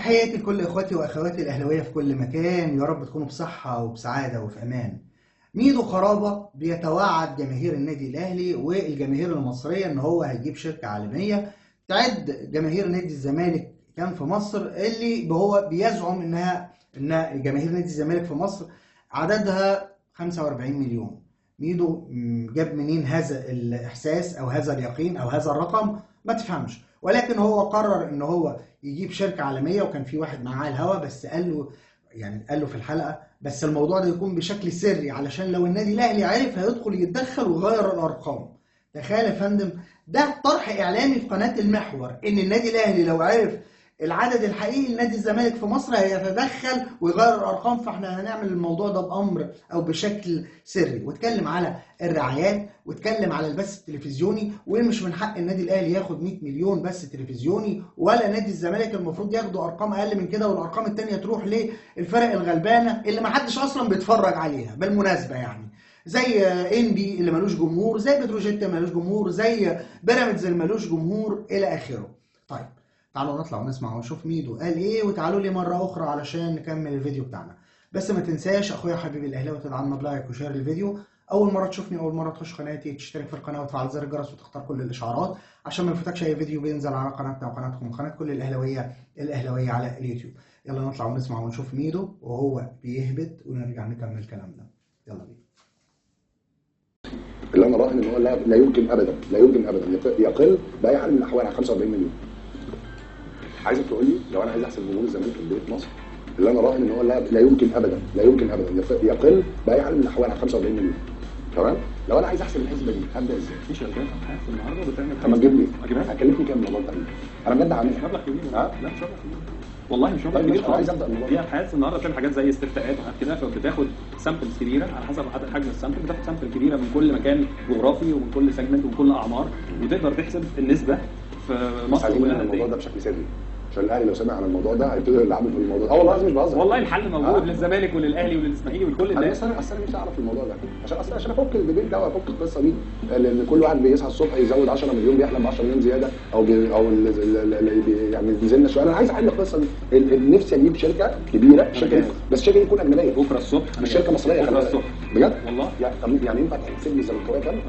تحياتي لكل اخواتي واخواتي الاهلاوية في كل مكان، يا رب تكونوا بصحة وبسعاده وفي امان. ميدو خرابه بيتوعد جماهير النادي الاهلي والجماهير المصرية ان هو هيجيب شركة عالمية تعد جماهير نادي الزمالك كان في مصر، اللي هو بيزعم ان جماهير نادي الزمالك في مصر عددها 45 مليون. ميدو جاب منين هذا الاحساس او هذا اليقين او هذا الرقم؟ ما تفهمش، ولكن هو قرر ان هو يجيب شركة عالمية، وكان في واحد معاه الهوا بس قال له، يعني قال له في الحلقة بس الموضوع ده يكون بشكل سري علشان لو النادي الاهلي عرف هيدخل يتدخل ويغير الارقام. تخيل يا فندم، ده طرح اعلامي في قناة المحور ان النادي الاهلي لو عرف العدد الحقيقي لنادي الزمالك في مصر هيتدخل ويغير الارقام، فاحنا هنعمل الموضوع ده بامر او بشكل سري. واتكلم على الرعايات، واتكلم على البث التلفزيوني، ومش من حق النادي الاهلي ياخد 100 مليون بث تلفزيوني، ولا نادي الزمالك المفروض ياخدوا ارقام اقل من كده، والارقام الثانية تروح للفرق الغلبانه اللي ما حدش اصلا بيتفرج عليها بالمناسبة، يعني زي انبي اللي ملوش جمهور، زي بتروجيت اللي ملوش جمهور، زي بيراميدز اللي ملوش جمهور، الى اخره. طيب تعالوا نطلع ونسمع ونشوف ميدو قال ايه، وتعالوا لي مرة اخرى علشان نكمل الفيديو بتاعنا. بس ما تنساش اخويا حبيبي الاهلاوي تدعمنا ب like و share الفيديو. اول مرة تشوفني، اول مرة تخش قناتي، تشترك في القناة وتفعل زر الجرس وتختار كل الاشعارات عشان ما يفوتكش اي فيديو بينزل على قناتنا وقناتكم وقناة كل الاهلاوية على اليوتيوب. يلا نطلع ونسمع ونشوف ميدو وهو بيهبط ونرجع نكمل كلامنا. يلا بينا. اللي انا راهن ان هو لا يمكن ابدا، لا يمكن ابدا يقل باي حال من الاحوال على 45 مليون. عايزك تقول لي لو انا عايز احسب جمهور الزمالك في بداية مصر، اللي انا راهن ان هو لا يمكن ابدا، لا يمكن ابدا يقل باي حال من الاحوال على 45 مليون. تمام؟ لو انا عايز احسب الحسبة دي هبدا ازاي؟ في شركات ابحاث النهارده بتعمل. طب ما تجيب لي، هتكلفني كام الموضوع ده؟ انا بجد هعملها. مبلغ كبير. لا مش مبلغ كبير والله، مش مبلغ كبير. انا عايز ابدا الموضوع. في ابحاث النهارده بتعمل حاجات زي استفتاءات وحاجات كده، فبتاخد samples كبيرة على حسب حجم ال sample، بتاخد sample كبيرة من كل مكان جغرافي ومن كل segment ومن كل اعمار، وتقدر تحسب النسبة في مصر. عايزين نعمل الموضوع ده بشكل سري عشان الاهلي لو سمع عن الموضوع ده هيبتدوا يلعبوا في الموضوع ده. والله العظيم مش بهزر، والله الحل موجود للزمالك وللاهلي وللاسماعيلي ولكل الناس. انا اصل انا نفسي اعرف الموضوع ده عشان اصل عشان افك ال debate ده وافك القصة دي، لان كل واحد بيصحى الصبح يزود 10 مليون، بيحلم ب 10 مليون زيادة او بي او يعني نزلنا شوية. انا عايز احل القصة دي. نفسي اجيب شركة كبيرة، شركة بس الشركة دي تكون اجنبية. بكره الصبح، مش شركة مصرية. بكره الصبح بجد والله. يعني ينفع تحسب لي الزملكاويه كام؟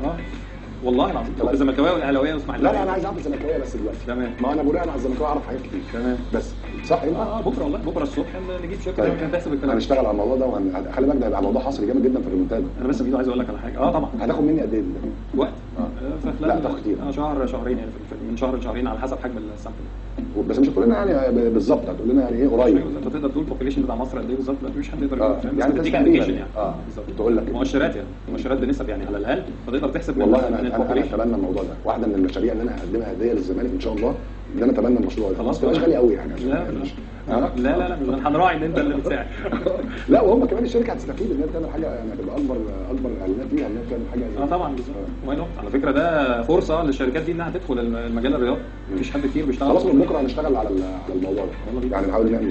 والله العظيم. طب الزملكاويه والاهلاويه واسماعيلاويه؟ لا لا انا عايز اعرف الزملكاويه بس دلوقتي. تمام. ما انا بناء على الزملكاويه اعرف حاجات كتير. تمام. بس صح ينفع؟ بكره والله، بكره الصبح نجيب شركة. طيب. تحسب الكلام. هنشتغل على الموضوع ده خلي بالك ده هيبقى موضوع حصري جامد جدا في الريمونتادا. انا بس ميدو عايز اقول لك على حاجة. طبعا. هتاخد مني قد ايه ده؟ وقت؟ لا تاخد كتير. شهر شهرين يعني، من شهر لشهرين على حسب حجم ال sample. بس مش هتقول لنا يعني بالظبط، هتقول لنا يعني ايه قريب. انت تقدر تقول ال population بتاع مصر قد ايه بالظبط؟ لا مفيش حد يقدر يقول، فاهم؟ يعني تديك indication يعني. بالظبط. تقول لك مؤشرات، يعني مؤشرات بنسب يعني على الاقل، فتقدر تحسب. والله انا اتبنى الموضوع ده، واحدة من المشاريع اللي انا هقدمها هديه للزمالك ان شاء الله، ان انا اتبنى المشروع ده. خلاص ما تبقاش غالي قوي يعني. لا لا لا لا هنراعي ان انت اللي بتساعد. لا وهم كمان الشركة هتستفيد ان هي تعمل حاجة يعني هتبقى اكبر اعلانات ليها ان هي تعمل حاجة. طبعا بالظبط. why not. على فكرة ده فرصة للشركات دي انها تدخل المجال الرياضي، مفيش حد كتير بيشتغل. خلاص من بكره هنشتغل على الموضوع ده، يعني نحاول ان احنا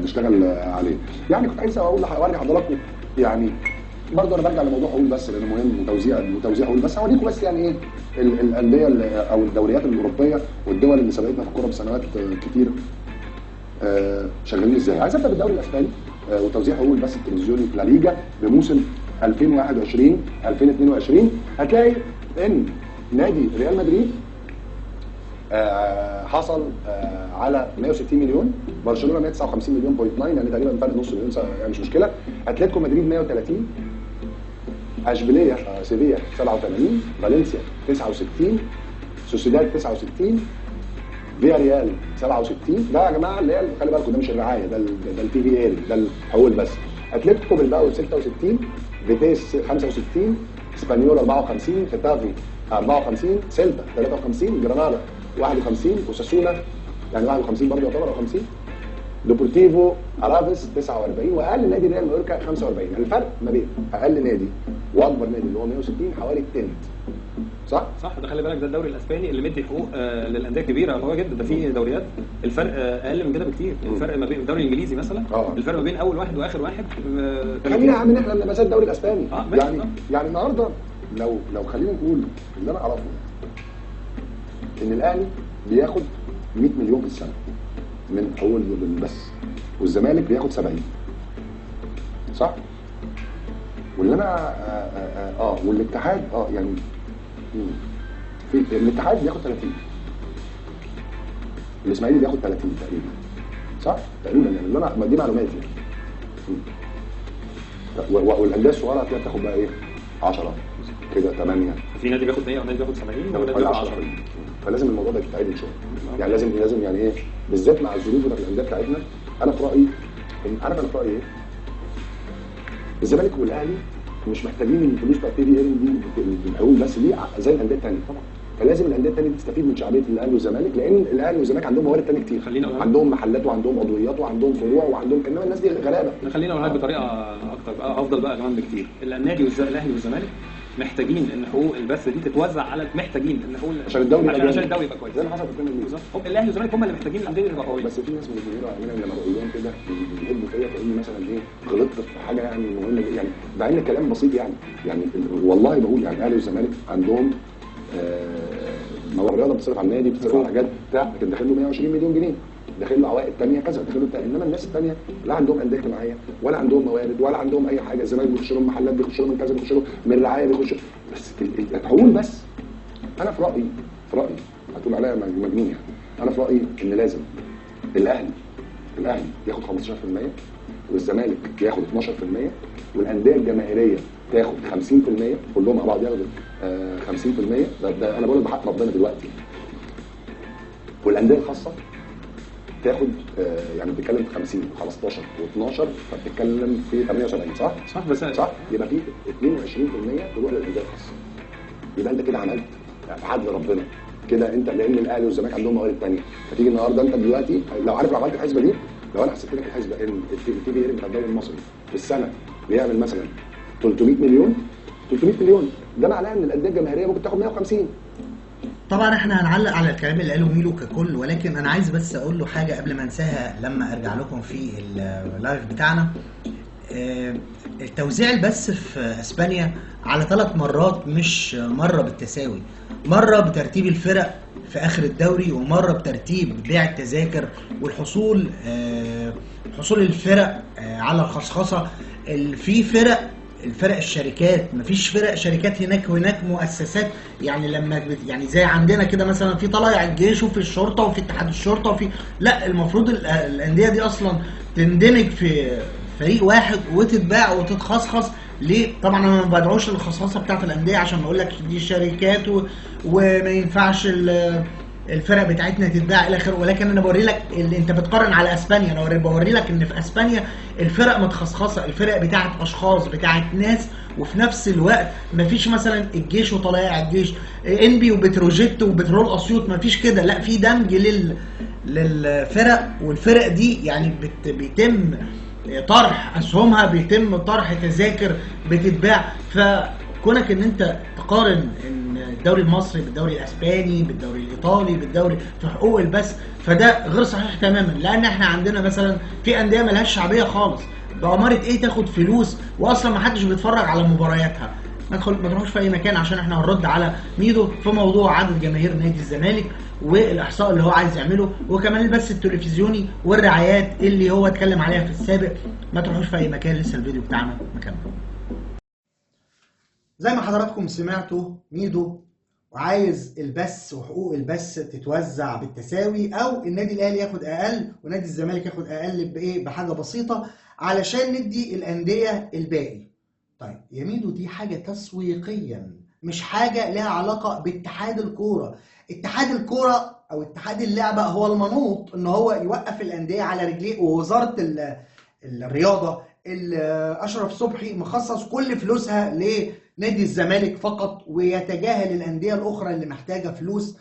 نشتغل عليه. يعني كنت عايز اقول وارجع لحضراتكم، يعني برضه انا برجع لموضوع حقوق بس لانه مهم، وتوزيع حقوق بس. هوريكم بس يعني ايه الاندية او الدوريات الاوروبية والدول اللي سبقتنا في الكورة بسنوات كتير شغالين ازاي. عايز ابدا بالدوري الاسباني وتوزيع حقوق البث التلفزيوني في لاليجا بموسم 2021 2022. هتلاقي ان نادي ريال مدريد حصل على 160 مليون، برشلونة 159 مليون point 9، يعني تقريبا فرق نص مليون، يعني مش مشكلة. اتلتيكو مدريد 130، اشبيلية سيفيا 87، فالنسيا 69، سوسيداد 69، فيا ريال 67. ده يا جماعة اللي هي خلي بالكم ده مش الرعاية، ده ال TV ال، ده الحقوق بس. اتلتيكو بالباو 66، فيتيس 65، اسبانيول 54، ختافي 54، سيلتا 53، جرانادا 51، اوساسونا يعني 51 برضه يعتبر 50، ديبورتيفو الافيس 49، واقل نادي ريال مايوركا 45. يعني الفرق ما بين اقل نادي واكبر نادي اللي هو 160 حوالي التلت. صح؟ صح. ده خلي بالك ده الدوري الاسباني اللي مدي حقوق للاندية الكبيرة قوية جدا. ده في دوريات الفرق اقل من كده بكتير. الفرق ما بين الدوري الانجليزي مثلا، الفرق ما بين اول واحد واخر واحد. خلينا يا عم نحلم نبقى زي الدوري الاسباني. يعني النهارده لو خلينا نقول اللي انا اعرفه ان الاهلي بياخد 100 مليون في السنة. من اول بس، والزمالك بياخد 70، صح؟ واللي انا والاتحاد يعني في الاتحاد بياخد 30، الاسماعيلي بياخد 30 تقريبا، صح؟ تقريبا يعني اللي انا دي معلوماتي يعني. والاندية الصغيرة هتلاقيها بتاخد بقى ايه؟ 10 كده 8، في نادي بياخد 100 ونادي بياخد 70 ونادي بياخد 10. فلازم الموضوع ده يتعدل شوية يعني، لازم يعني ايه، بالذات مع الظروف بتاعت الاندية بتاعتنا. انا في رايي، عارف انا في رايي ايه؟ الزمالك والاهلي مش محتاجين الفلوس بتاعت TV دي الحقوق بس دي زي الاندية الثانية طبعا. فلازم الاندية الثانية تستفيد من شعبية الاهلي والزمالك، لان الاهلي والزمالك عندهم موارد ثانية كتير، عندهم محلات وعندهم عضويات وعندهم فروع وعندهم، انما الناس دي غلابة. خلينا اقول لك بطريقة اكتر بقى، افضل بقى كمان بكتير. النادي الاهلي والزمالك محتاجين ان حقوق البث دي تتوزع على، محتاجين ان حقوق عشان الدوري عشان الدوري يبقى كويس زي ما حصل في ال Premier League بالظبط. الاهلي والزمالك هم اللي محتاجين الاندية تبقى قوية. بس في ناس من الجمهور لما بقول لهم كده بيحبوا فيا كاني مثلا ايه غلطت في حاجة يعني مهمة يعني، مع ان الكلام بسيط يعني والله بقول يعني الاهلي والزمالك عندهم موارد رياضة بتصرف على النادي، بتصرف على حاجات بتاع، لكن داخل له 120 مليون جنيه، داخل له عوائد ثانية كذا، داخل له بتاع. انما الناس الثانية لا عندهم اندية اجتماعية ولا عندهم موارد ولا عندهم اي حاجة. الزمالك بيخش لهم محلات، بيخش لهم من كذا، بيخش لهم من رعاية، بيخش بس الحقوق بس. انا في رايي، هتقول عليا مجنون يعني، انا في رايي ان لازم الاهلي ياخد 15% والزمالك ياخد 12% والاندية الجماهيرية تاخد 50%، كلهم مع بعض ياخدوا 50%. ده انا بقول بحق ربنا دلوقتي. والاندية الخاصة تاخد يعني بتتكلم في 50 و15 و12، فبتتكلم في 78، صح؟ صح بس صح، يبقى في 22% تروح للاندية الخاصة. يبقى انت كده عملت عدل ربنا كده انت، لان الاهلي والزمالك عندهم موارد ثانية. فتيجي النهارده انت دلوقتي لو عارف، لو عملت الحسبة دي، لو انا حسبت لك الحسبة ان ال TV بتاع الدوري المصري في السنة بيعمل مثلا 300 مليون، 300 مليون ده معناه ان الاندية الجماهيرية ممكن تاخد 150. طبعا احنا هنعلق على الكلام اللي قاله ميلو ككل، ولكن انا عايز بس اقول له حاجة قبل ما انساها لما ارجع لكم في ال live بتاعنا. التوزيع البث في اسبانيا على 3 مرات، مش مرة بالتساوي، مرة بترتيب الفرق في اخر الدوري، ومرة بترتيب بيع التذاكر والحصول حصول الفرق على الخصخصه. في فرق، الفرق الشركات، مفيش فرق شركات هناك، وهناك مؤسسات يعني لما يعني زي عندنا كده مثلا في طلائع الجيش وفي الشرطة وفي اتحاد الشرطة وفي، لا المفروض الاندية دي اصلا تندمج في فريق واحد وتتباع وتتخصخص. ليه؟ طبعا انا ما بدعوش للخصخصه بتاعت الاندية عشان اقول لك دي شركات وما ينفعش الفرق بتاعتنا تتباع الى اخره، ولكن انا بوري لك اللي انت بتقارن على اسبانيا، انا بوري لك ان في اسبانيا الفرق متخصخصه، الفرق بتاعت اشخاص بتاعت ناس، وفي نفس الوقت مفيش مثلا الجيش وطلائع الجيش، انبي وبتروجيت وبترول اسيوط، مفيش كده، لا في دمج للفرق، والفرق دي يعني بيتم طرح اسهمها، بيتم طرح تذاكر بتتباع. فكونك ان انت تقارن ان الدوري المصري بالدوري الاسباني بالدوري الايطالي بالدوري في حقوق البث، فده غير صحيح تماما، لان احنا عندنا مثلا في اندية ملهاش شعبية خالص، بأمارة ايه تاخد فلوس واصلا ما حدش بيتفرج على مبارياتها. ما تروحوش في اي مكان عشان احنا هنرد على ميدو في موضوع عدد جماهير نادي الزمالك والاحصاء اللي هو عايز يعمله، وكمان البث التلفزيوني والرعايات اللي هو اتكلم عليها في السابق. ما تروحوش في اي مكان، لسه الفيديو بتاعنا مكمل. زي ما حضراتكم سمعتوا ميدو وعايز البث وحقوق البث تتوزع بالتساوي، او النادي الاهلي ياخد اقل ونادي الزمالك ياخد اقل بايه، بحاجة بسيطة علشان ندي الاندية الباقي. طيب يا ميدو، دي حاجة تسويقيا، مش حاجة لها علاقة باتحاد الكورة. اتحاد الكورة او اتحاد اللعبة هو المنوط ان هو يوقف الاندية على رجليه، ووزارة الرياضة اشرف صبحي مخصص كل فلوسها لنادي الزمالك فقط، ويتجاهل الاندية الاخرى اللي محتاجه فلوس.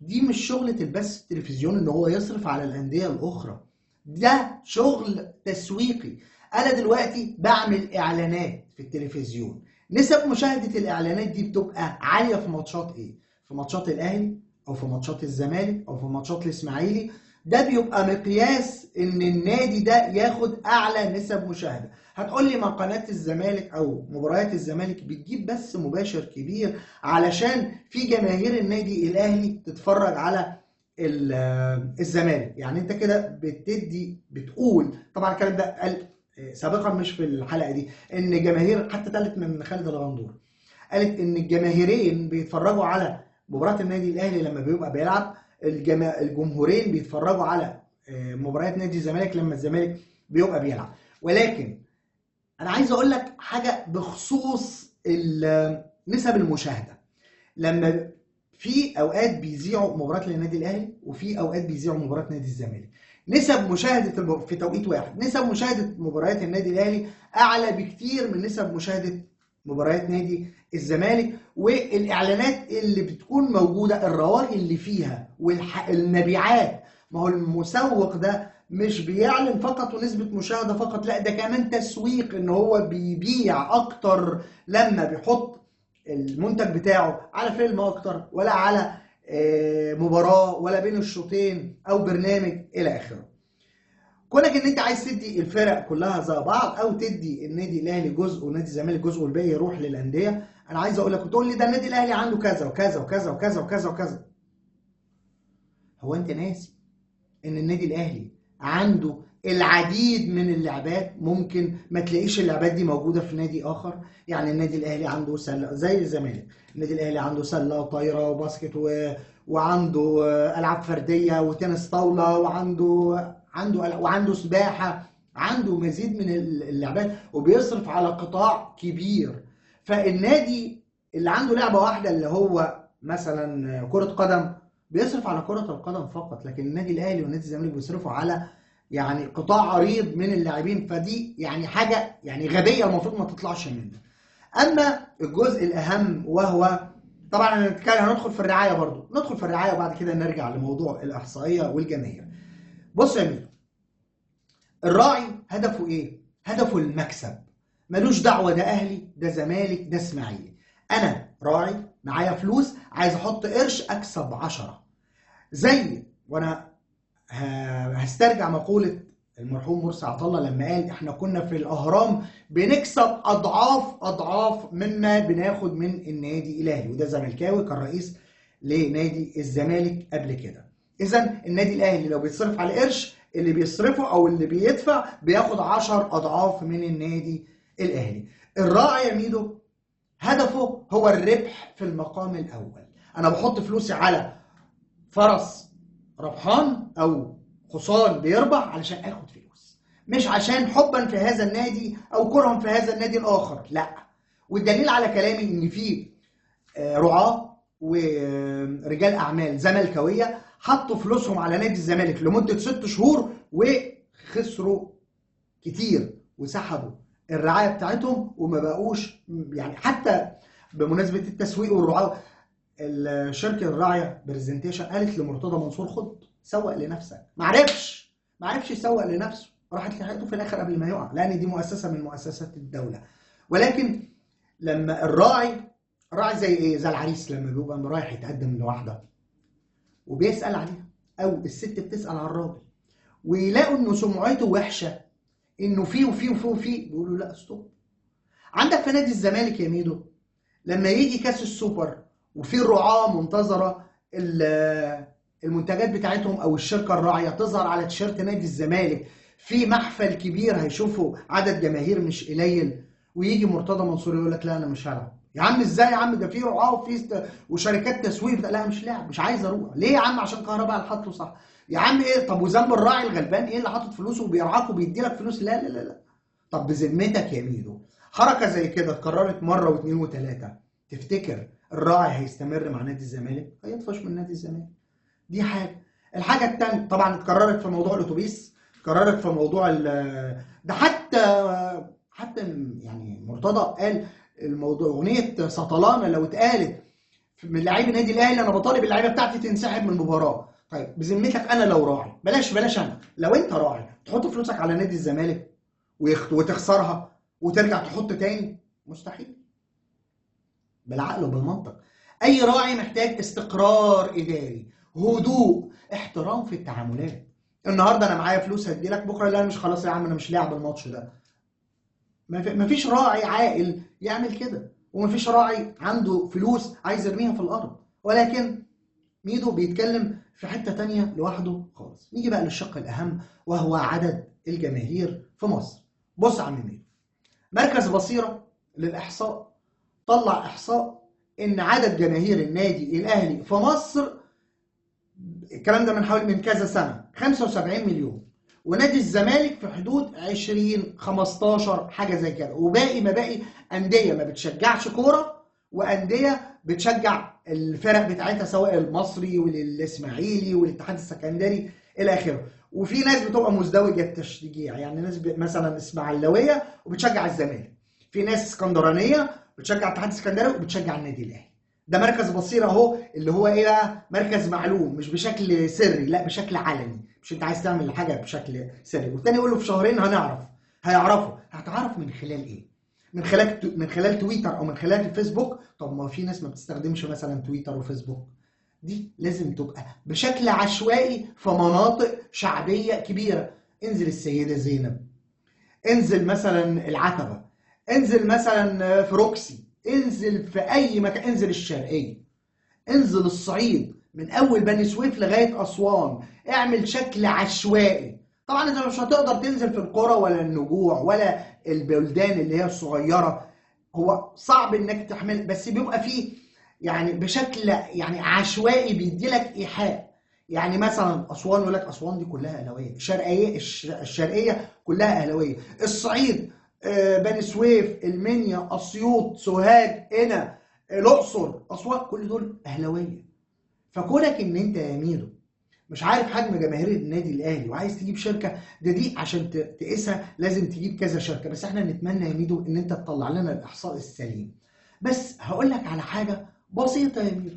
دي مش شغله البث التلفزيوني ان هو يصرف على الاندية الاخرى، ده شغل تسويقي. انا دلوقتي بعمل اعلانات في التلفزيون، نسب مشاهده الاعلانات دي بتبقى عالية في ماتشات ايه؟ في ماتشات الاهلي او في ماتشات الزمالك او في ماتشات الاسماعيلي. ده بيبقى مقياس ان النادي ده ياخد اعلى نسب مشاهده. هتقول لي ما قناة الزمالك او مباريات الزمالك بتجيب بث مباشر كبير علشان في جماهير النادي الاهلي تتفرج على الزمالك. يعني انت كده بتدي، بتقول، طبعا الكلام ده قال سابقا مش في الحلقة دي، ان جماهير حتى اتقالت من خالد الغندور، قالت ان الجماهيرين بيتفرجوا على مباراة النادي الاهلي لما بيبقى بيلعب، الجمهورين بيتفرجوا على مباريات نادي الزمالك لما الزمالك بيبقى بيلعب. ولكن انا عايز اقول لك حاجة بخصوص نسب المشاهدة. لما في اوقات بيذيعوا مباراة للنادي الاهلي وفي اوقات بيذيعوا مباراة نادي الزمالك، نسب مشاهده في توقيت واحد، نسب مشاهده مباريات النادي الاهلي اعلى بكتير من نسب مشاهده مباريات نادي الزمالك. والاعلانات اللي بتكون موجودة، الرواج اللي فيها والمبيعات، ما هو المسوق ده مش بيعلن فقط ونسبة مشاهدة فقط، لا ده كمان تسويق، ان هو بيبيع اكتر لما بيحط المنتج بتاعه على فيلم اكتر، ولا على مباراة، ولا بين الشوطين او برنامج الى اخره. كونك ان انت عايز تدي الفرق كلها زي بعض، او تدي النادي الاهلي جزء ونادي الزمالك جزء والباقي يروح للاندية، انا عايز اقول لك، وتقول لي ده النادي الاهلي عنده كذا وكذا وكذا وكذا وكذا وكذا. هو انت ناسي ان النادي الاهلي عنده العديد من اللعبات، ممكن ما تلاقيش اللعبات دي موجودة في نادي اخر. يعني النادي الاهلي عنده سله زي الزمالك، النادي الاهلي عنده سله وطايره وباسكت وعنده العاب فردية وتنس طاولة، وعنده عنده وعنده سباحة، عنده مزيد من اللعبات، وبيصرف على قطاع كبير. فالنادي اللي عنده لعبه واحدة اللي هو مثلا كره قدم بيصرف على كره القدم فقط، لكن النادي الاهلي والنادي الزمالك بيصرفوا على يعني قطاع عريض من اللاعبين. فدي يعني حاجة يعني غبية المفروض ما تطلعش منه. اما الجزء الاهم، وهو طبعا هنتكلم، هندخل في الرعاية برضو، ندخل في الرعاية وبعد كده نرجع لموضوع الاحصائية والجماهير. بص يا ميدو، الراعي هدفه ايه؟ هدفه المكسب، ملوش دعوه ده اهلي ده زمالك ده اسماعيلي. انا راعي معايا فلوس، عايز احط قرش اكسب 10. زي، وانا هسترجع مقولة المرحوم مرسي عطالله لما قال احنا كنا في الاهرام بنكسب اضعاف اضعاف مما بناخد من النادي الاهلي، وده زملكاوي كان رئيس لنادي الزمالك قبل كده. اذا النادي الاهلي لو بيتصرف على قرش، اللي بيصرفه او اللي بيدفع بياخد 10 اضعاف من النادي الاهلي. الراعي يا ميدو هدفه هو الربح في المقام الاول. انا بحط فلوسي على فرس ربحان او حصان بيربح علشان اخد فلوس، مش عشان حبا في هذا النادي او كرها في هذا النادي الاخر، لا. والدليل على كلامي ان في رعاة ورجال اعمال زملكاويه حطوا فلوسهم على نادي الزمالك لمدة 6 شهور وخسروا كتير وسحبوا الرعاية بتاعتهم وما بقوش. يعني حتى بمناسبة التسويق والرعاه، الشركة الراعيه برزنتيشن قالت لمرتضى منصور خد سوق لنفسك، ما عرفش يسوق لنفسه، راحت لحقته في الاخر قبل ما يقع، لان دي مؤسسة من مؤسسات الدولة. ولكن لما الراعي زي ايه؟ زي العريس لما بيبقى رايح يتقدم لواحدة وبيسال عليها، او الست بتسال على الراجل، ويلاقوا انه سمعته وحشة، انه فيه وفيه وفيه وفيه، بيقولوا لا stop. عندك في نادي الزمالك يا ميدو لما يجي كاس السوبر وفي رعاه منتظره المنتجات بتاعتهم او الشركة الراعيه تظهر على تيشيرت نادي الزمالك في محفل كبير هيشوفوا عدد جماهير مش قليل، ويجي مرتضى منصور يقول لك لا انا مش هلعب. يا عم ازاي يا عم، ده في رعاه وفي وشركات تسويق، لا مش لاعب، مش عايز اروح. ليه يا عم؟ عشان كهرباء اللي حاطه صح. يا عم ايه؟ طب وذنب الراعي الغلبان ايه اللي حاطط فلوسه وبيرعاك وبيدي لك فلوس؟ لا لا لا لا. طب بذمتك يا ميدو، حركة زي كده اتكررت مرة واثنين وثلاثة، تفتكر الراعي هيستمر مع نادي الزمالك؟ هيطفش من نادي الزمالك. دي حاجة. الحاجة الثانية طبعا اتكررت في موضوع الاتوبيس، اتكررت في موضوع ده، حتى يعني مرتضى قال الموضوع اغنية سطلانه لو اتقالت من لعيب النادي الاهلي انا بطالب اللعيبة بتاعتي تنسحب من المباراة. طيب بذمتك انا لو راعي، بلاش انا، لو انت راعي تحط فلوسك على نادي الزمالك وتخسرها وترجع تحط تاني؟ مستحيل. بالعقل وبالمنطق. اي راعي محتاج استقرار اداري، هدوء، احترام في التعاملات. النهارده انا معايا فلوس هدي لك، بكره لا مش خلاص يا عم انا مش لاعب الماتش ده. مفيش راعي عاقل يعمل كده، ومفيش راعي عنده فلوس عايز يرميها في الارض. ولكن ميدو بيتكلم في حتة تانية لوحده خالص. نيجي بقى للشق الأهم، وهو عدد الجماهير في مصر. بص يا عم ميدو، مركز بصيرة للإحصاء طلع إحصاء إن عدد جماهير النادي الأهلي في مصر، الكلام ده من حوالي من كذا سنة، 75 مليون، ونادي الزمالك في حدود 20 15 حاجة زي كده، وباقي ما باقي أندية ما بتشجعش كورة وأندية بتشجع الفرق بتاعتها، سواء المصري والإسماعيلي والاتحاد السكندري إلى آخره. وفي ناس بتبقى مزدوجة التشجيع، يعني ناس مثلا إسماعيلاوية وبتشجع الزمالك، في ناس اسكندرانية بتشجع الاتحاد السكندري وبتشجع النادي الأهلي. ده مركز بصيرة اهو، اللي هو ايه بقى؟ مركز معلوم، مش بشكل سري، لا بشكل علني، مش انت عايز تعمل حاجة بشكل سري. والتاني يقول له في شهرين هنعرف، هيعرفوا. هتعرف من خلال ايه؟ من خلال تويتر او من خلال الفيسبوك. طب ما في ناس ما بتستخدمش مثلا تويتر وفيسبوك، دي لازم تبقى بشكل عشوائي في مناطق شعبية كبيرة. انزل السيدة زينب، انزل مثلا العتبة، انزل مثلا في روكسي، انزل في اي مكان، انزل الشرقية، انزل الصعيد، من اول بني سويف لغاية اسوان، اعمل شكل عشوائي. طبعا انت مش هتقدر تنزل في القرى ولا النجوع ولا البلدان اللي هي الصغيرة، هو صعب انك تحمل، بس بيبقى فيه يعني بشكل يعني عشوائي بيدي لك ايحاء. يعني مثلا اسوان يقول لك اسوان دي كلها اهلاويه، الشرقية كلها اهلاويه، الصعيد بني سويف، المنيا، اسيوط، سوهاج، قنا، الاقصر، اسوان، كل دول اهلاويه. فكونك ان انت يا ميدو مش عارف حجم جماهير النادي الاهلي وعايز تجيب شركة، ده دي عشان تقيسها لازم تجيب كذا شركة. بس احنا نتمنى يا ميدو ان انت تطلع لنا الاحصاء السليم. بس هقول لك على حاجة بسيطة يا ميدو،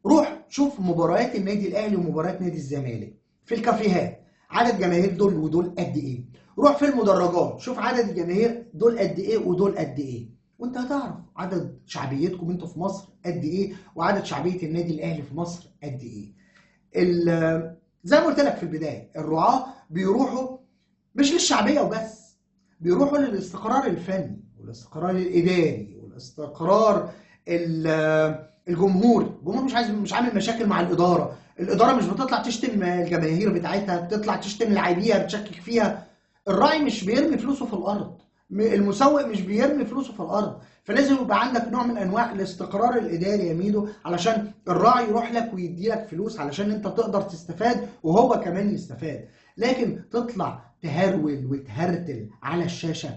روح شوف مباريات النادي الاهلي ومباريات نادي الزمالك في الكافيهات، عدد جماهير دول ودول قد ايه. روح في المدرجات شوف عدد الجماهير دول قد ايه ودول قد ايه، وانت هتعرف عدد شعبيتكم انتوا في مصر قد ايه وعدد شعبية النادي الاهلي في مصر قد ايه. زي ما قلت لك في البداية، الرعاة بيروحوا مش للشعبيه وبس، بيروحوا للاستقرار الفني والاستقرار الاداري والاستقرار الجمهوري. الجمهور مش عامل مشاكل مع الادارة، الادارة مش بتطلع تشتم الجماهير بتاعتها، بتطلع تشتم لاعبيها، بتشكك فيها. الراعي مش بيرمي فلوسه في الارض، المسوق مش بيرمي فلوسه في الارض. فلازم يبقى عندك نوع من انواع الاستقرار الاداري يا ميدو، علشان الراعي يروح لك ويدي لك فلوس علشان انت تقدر تستفاد وهو كمان يستفاد. لكن تطلع تهرول وتهرتل على الشاشة،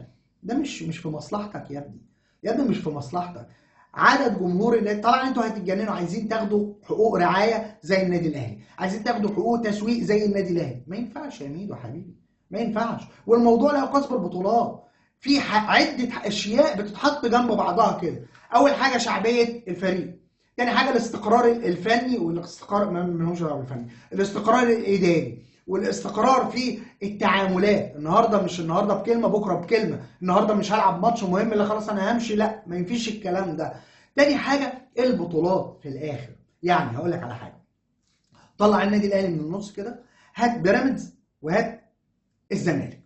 ده مش في مصلحتك يا ابني، يا ابني مش في مصلحتك. عدد جمهور النادي، طبعا انتوا هتتجننوا، عايزين تاخدوا حقوق رعاية زي النادي الاهلي، عايزين تاخدوا حقوق تسويق زي النادي الاهلي. ما ينفعش يا ميدو حبيبي، ما ينفعش. والموضوع لا يقاس بالبطولات، في عده اشياء بتتحط جنب بعضها كده. اول حاجة شعبية الفريق، تاني حاجة الاستقرار الفني، والاستقرار ما لهوش دعوه بالفني، الاستقرار الاداري والاستقرار في التعاملات. النهارده مش النهارده بكلمه بكره بكلمه، النهارده مش هلعب ماتش مهم لا خلاص انا همشي، لا ما ينفيش الكلام ده. تاني حاجة البطولات في الاخر. يعني هقول لك على حاجة، طلع النادي الاهلي من النص كده، هات بيراميدز وهات الزمالك.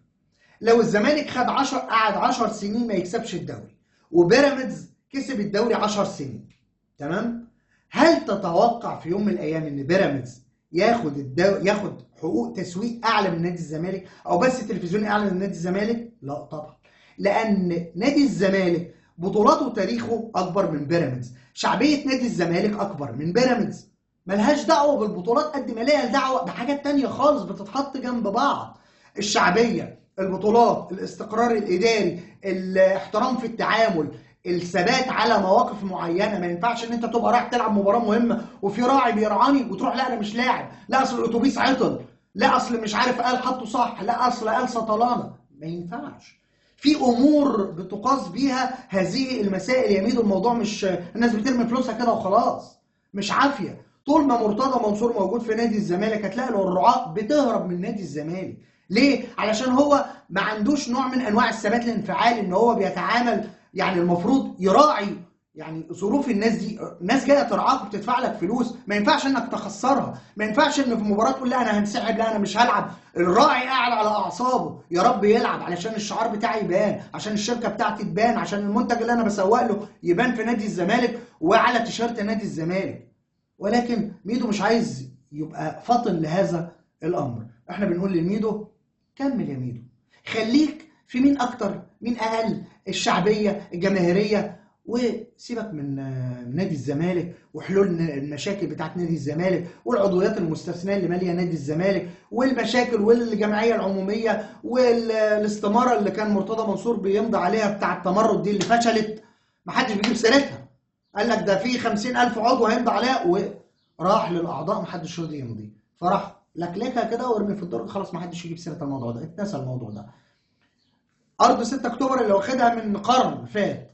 لو الزمالك خد 10 قعد 10 سنين ما يكسبش الدوري، وبيراميدز كسب الدوري 10 سنين، تمام؟ هل تتوقع في يوم من الايام ان بيراميدز ياخد ياخد حقوق تسويق اعلى من نادي الزمالك او بس تلفزيوني اعلى من نادي الزمالك؟ لا طبعا، لان نادي الزمالك بطولاته وتاريخه اكبر من بيراميدز، شعبية نادي الزمالك اكبر من بيراميدز. ملهاش دعوه بالبطولات قد ما ليها دعوه بحاجات تانية خالص بتتحط جنب بعض. الشعبية، البطولات، الاستقرار الاداري، الاحترام في التعامل، الثبات على مواقف معينة. ما ينفعش ان انت تبقى رايح تلعب مباراة مهمة وفي راعي بيرعاني وتروح لا انا مش لاعب، لا اصل الاتوبيس عطل، لا اصل مش عارف قال حطه صح، لا اصل قال سطلانه. ما ينفعش. في امور بتقاس بيها هذه المسائل يا ميدو. الموضوع مش الناس بترمي فلوسها كده وخلاص، مش عافية. طول ما مرتضى منصور موجود في نادي الزمالك هتلاقي الرعاة بتهرب من نادي الزمالك. ليه؟ علشان هو ما عندوش نوع من انواع الثبات الانفعالي، ان هو بيتعامل يعني المفروض يراعي يعني ظروف الناس دي. الناس جاية ترعاك وبتدفع لك فلوس، ما ينفعش انك تخسرها، ما ينفعش ان في مباراة تقول لا انا هنسحب، لا انا مش هلعب. الراعي قاعد على اعصابه، يا رب يلعب علشان الشعار بتاعي يبان، عشان الشركة بتاعتي تبان، عشان المنتج اللي انا بسوق له يبان في نادي الزمالك وعلى تيشيرت نادي الزمالك. ولكن ميدو مش عايز يبقى فطن لهذا الامر. احنا بنقول لميدو كمل يا ميدو، خليك في مين اكتر مين اقل، الشعبية الجماهيرية، وسيبك من نادي الزمالك وحلول المشاكل بتاعت نادي الزمالك والعضويات المستثناه اللي ماليه نادي الزمالك والمشاكل والجمعية العمومية والاستماره اللي كان مرتضى منصور بيمضي عليها بتاع التمرد دي اللي فشلت، محدش بيجيب سيرتها. قال لك ده في 50,000 عضو هيمضي عليها، وراح للاعضاء محدش رضي يمضي، فراح لكلكها كده وارمي في الدرج، خلاص محدش يجيب سيره الموضوع ده، اتنسى الموضوع ده. ارض 6 اكتوبر اللي واخدها من قرن فات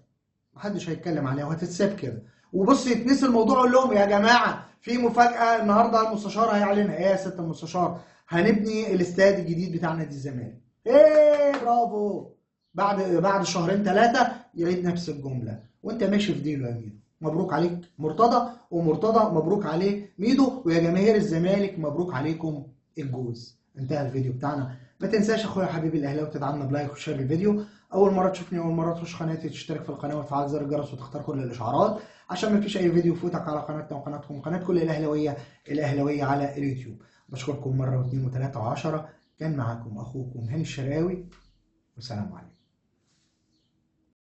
محدش هيتكلم عليها وهتتساب كده. وبص يتنسي الموضوع، اقول لهم يا جماعة في مفاجاة النهارده المستشار هيعلنها. ايه يا سيادة المستشار؟ هنبني الاستاد الجديد بتاع نادي الزمالك. ايه برافو. بعد شهرين ثلاثة يعيد نفس الجملة، وانت ماشي في ديله يا ميدو. مبروك عليك مرتضى، ومرتضى مبروك عليه ميدو، ويا جماهير الزمالك مبروك عليكم الجوز. انتهى الفيديو بتاعنا. ما تنساش اخويا حبيبي الاهلاوي تدعمنا ب like و share الفيديو. اول مرة تشوفني، اول مرة تخش قناتي، تشترك في القناة وتفعل زر الجرس وتختار كل الاشعارات عشان ما فيش اي فيديو يفوتك على قناتنا وقناتكم، قناة كل الاهلاوية الاهلاوية على اليوتيوب. بشكركم مرة واثنين وثلاثة وعشرة. كان معاكم اخوكم هاني الشراوي، والسلام عليكم.